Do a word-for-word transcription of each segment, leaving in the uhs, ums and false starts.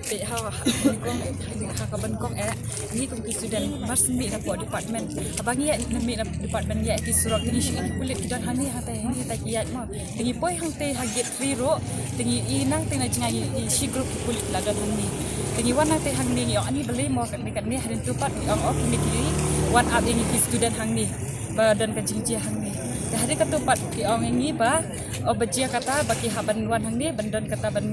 Te ha ha kong eh ha ka ban kong eh ngi kum ki student mar syn mih na pdeng department. Haba ngi ïaid na mih na department ïaid ki surok ngi shu ïohi ki pulit ki don hangne hangtai hangne hangtai ki ïaid mo. Te ngi poi hangtai ha gate three ruh te ngi i nangtai na jngai ngi i shi group ki pulit la don hangne. Te ngi wan nangtai hangne ngi ong ani balei mo katne katne hadien tu pat ngi ong oh kine ki wan ap ïa ngi ki student hangne ba don ka jingjia hangne. Te hadien katu pat ki ong ïa ngi ba oh ba jia kata ba ki hap ban wan hangne ban don kata ban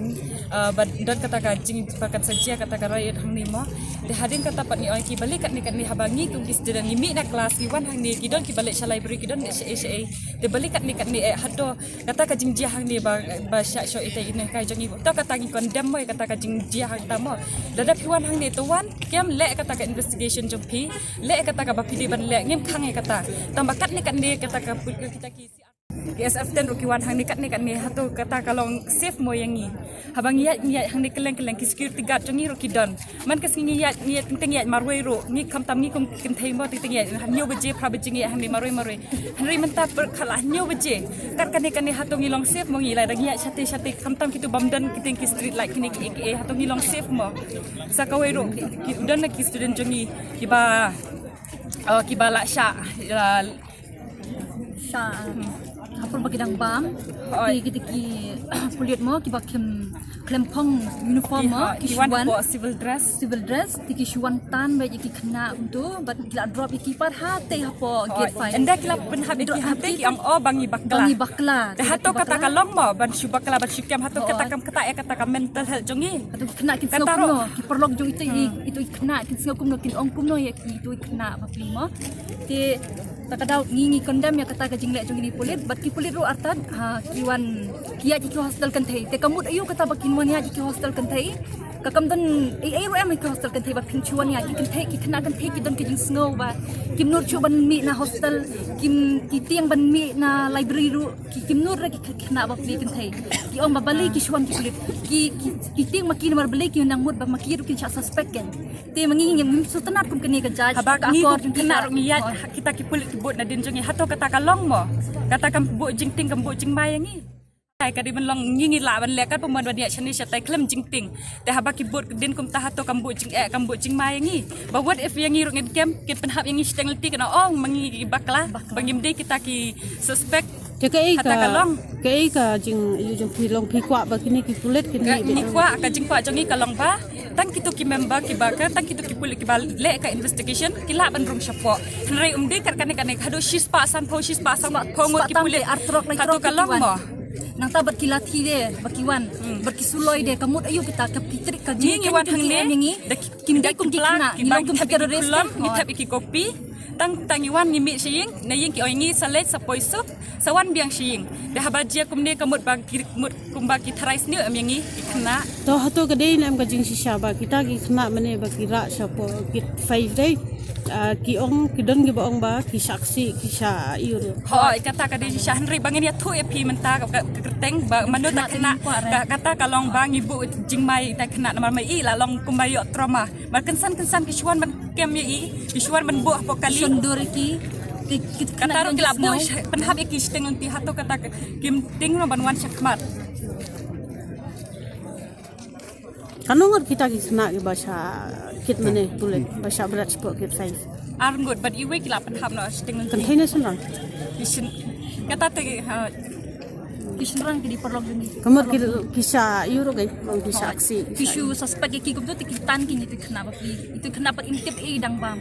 ah, ban don kata ka jing ba kan sa jia kata ka riot hangne mo. Te hadien kata pat ngi ong ïa ki balei katne katne haba ngi kum ki student ngi mih na class ngi wan hangne ki don kiba leit sha library ki don leit sha ei sha ei. Te balei katne katne eh hato kata ka jingjia hangne ba ba shah shoh ita ine kai jong ngi to kata ngi condemn mo ïa kata ka jingjia hangta mo. Lada phi wan hangne to wan kem leh kata ka investigation jong phi leh kata kaba phi dei ban leh ngim khang ïa kata. Tang ba katne katne kata ka put ka kita ki ki S F ten ruh ki wan hangne katne katne hato kata ka long safe mo ïa ngi. Haba ngi ïaid ngi ïaid hangne kylleng kylleng ki security guard jong ngi ruh ki don. Man ka sngi ngi ïaid ngi ïaid teng teng ïaid marwei ruh ngi khamtam ngi kum kynthei mo teng teng ïaid hynñiew baje phra baje ngi ïaid hangne marwei marwei. Hynrei mynta per khala hynñiew baje. Kat kane kane hato ngi long safe mo ngi lada ngi ïaid shatei shatei khamtam kitu bym don kiteng ki street light kine ki A K A hato ngi long safe mo. Sa kawei ruh ki, ki don na ki student jong ngi kiba oh, kiba la shah la Sha hapur ba ki dang bam. Oi. Ki kita ki pulit mo kiba khlem khlem phong uniform mo Ki ki wan shu wan hapoh civil dress. Civil dress te ki shu wan tan ba ïa ki khynnah kumtu bad ki la drop ïa ki pat ha te hapoh gate five. Ynda ki la pynhap ïa ki ha te ki ong oh ba ngi bakla. Ba ngi bakla. Te hato kata ka long mo ban shu bakla ban shu kem hato kata kam kata ïa kata ka mental health jong ngi. Hato ki khynnah kin sngew kumno ki paralok jong ito i ito i khynnah kin sngew kumno kin ong kumno ïa ki ito i khynnah bapli mo. Te Ta ka daw ngi ngi condemn ïa kata ka jingleh jong kine pulit bad ki pulit ruh artat ha ki wan ki ïaid ki hostel kynthei te ka mut aïu kata ba kin wan ïaid ki hostel kynthei. Ka kam don ei ei ruh em ki hostel kynthei ba kin shu wan ïaid ki kynthei ki khynnah kynthei ki don ki jingsngew ba kim nud shuh ban mih na hostel kim ki tieng ban mih na library ruh ki kim nud re ki khynnah bapli kynthei. Ki ong ba balei ki shu wan ki pulit ki ki tieng ma ki namar balei ki nang mut ba ma ki ruh kin shah suspect ken. Te ma ngi ngim ngim sngewtynnat kum kane ka judge. Haba ngi kum khynnah ruh ngi ïaid kita ki pulit ki bud nadien jong ngi hato kata ka long mo. Kata kam bud jingtieng kam bud jingmai ïa ngi. Ai ka dei ban long ngi ngi lah ban leh kat pynban ban ïaid shane shatai khlem jingtieng. Te haba ki bud dien kumta hato kam bud jingeh kam bud jingmai ïa ngi. Ba what if ïa ngi ruh ngin kem kin pynhap ïa ngi shiteng lynti kane ong ma ngi bakla ba ngim dei kita ki suspect. Te kaei ka long kaei ka jing ïa jong phi long phi kwah ba kine ki pulit kine ngi kwah ka jingkwah jong ngi ka long ba tang kitu ki member kiba ka tang kitu ki pulit kiba leh ka investigation ki lah ban rung shapoh. Hynrei um dei kat kane kane haduh shispah sanphew shispah sanphew ngut ki pulit hato ka long mo. Nangta bad ki lathi de ba ki wan bad ki suloi de ka mut aïu kita ka pitrik ka jing ngi wan hangne ngi kim dei kum ki khynnah ngi long kum ki terrorist ngi thep ki kopi. Tang tang ngi wan ngi mih sha ïing na ïing ki oi ngi sa leit sa poi suk. Sa wan biang sha ïing. Te haba jia kumne ka mut ba ki mut kumba ki tharai sniew em ïa ngi ki khynnah. To hato ka dei ne em ka jingshisha ba kita ki khynnah mane ba ki rah shapoh gate five dei. Ki ong ki don kiba ong ba ki shah ksih ki shah ïur. Hooid kata ka dei shisha hynrei ba ngin ïathuh ïa phi mynta ka kyrteng ba mano ta khynnah. Kata ka long ba ngi buh jingmai ta khynnah namar ma i la long kumba ïoh trauma. Ba kynsan kynsan ki shu wan ban kem ïa i ki shu wan ban buh hapoh kali. Shon dur ïa ki. Kata ruh ki la buh pynhap ïa ki shiteng lynti hato kata kim tieng ruh ban wan shakhmat. Katno ngut kita ki khynnah kiba shah kit mane pulit ba shah bret shapoh gate five? Ar ngut bad iwei ki la pynhap noh shiteng lynti. Kynthei ne shynrang? Kata te ha. Ki shynrang ki dei paralok jong ngi. Ka mut ki shah ïur ruh ki shah ksih. Ki shu suspect ïa ki kumto te ki tan ki ngi tu khynnah bapli. Itu khynnah pat im tip ei dang bam.